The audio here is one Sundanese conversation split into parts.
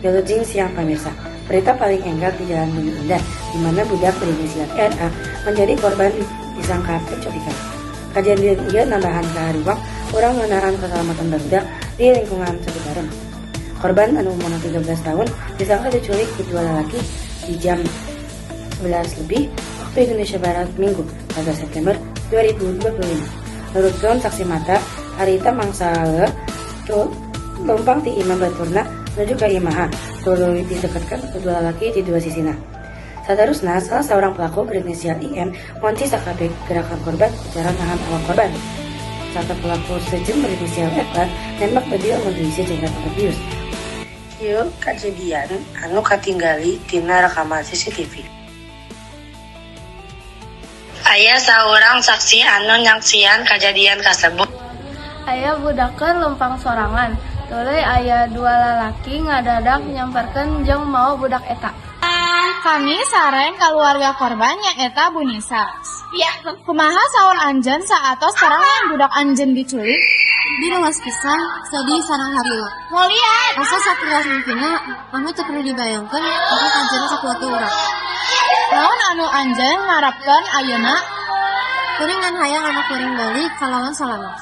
Wilujeng siang, pemirsa. Berita paling enggal di Jalan Bumi Indah, di mana budak berinisial RA menjadi korban disangka penculikan. Kejadian ieu nambahan kahariwang urang ngeunaan keselamatan barudak di lingkungan sekitaran. Korban anu umurna 13 tahun disangka diculik ku dua lelaki di jam 11 lebih waktu Indonesia Barat, Minggu 14 September 2025. Nurutkeun saksi mata, harita mangsa tuh leumpang ti imah baturna menuju ke imahna, tuluy dideketkeun ku dua lalaki di dua sisina. Saterusna, salah seorang pelaku berinisial IM ngunci sakabeh gerakan korban ku cara nahan awak korban. Serta pelaku sejen berinisial FA nembak bedil menuju jengkel bius. Ieu kejadian anu katinggali tina rekaman CCTV. Aya saurang saksi anu nyaksian kejadian kasebut. Aya budak keur leumpang sorangan. Tuluy aya dua lalaki ngadadak nyamperkeun jeung mawa budak eta. Kami sareng keluarga korban, nyaeta Bu Nisa. Ya, kumaha saur anjeun saatos terang budak anjeun diculik? Diruas pisan, sedih sareng harila. Mulian. Asa sakilas mungkinna anu teu perlu dibayangkeun bakal kajadian sakeluarga urang. Naon anu anjeun ngarepkeun ayeuna? Kuring ngan hayang anak kuring balik kalawan salamat.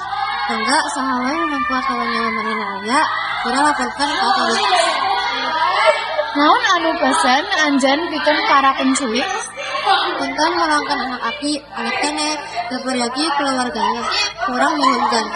Mangga saha wae nu nempuan kalau nyawa manehna aya, urang laporkeun ka otoritas. Naon anu pesen anjeun pikeun para penculik? Punten mulangkeun anak abdi, anak keneh, lagi keluargana. Urang nyuhunkeun.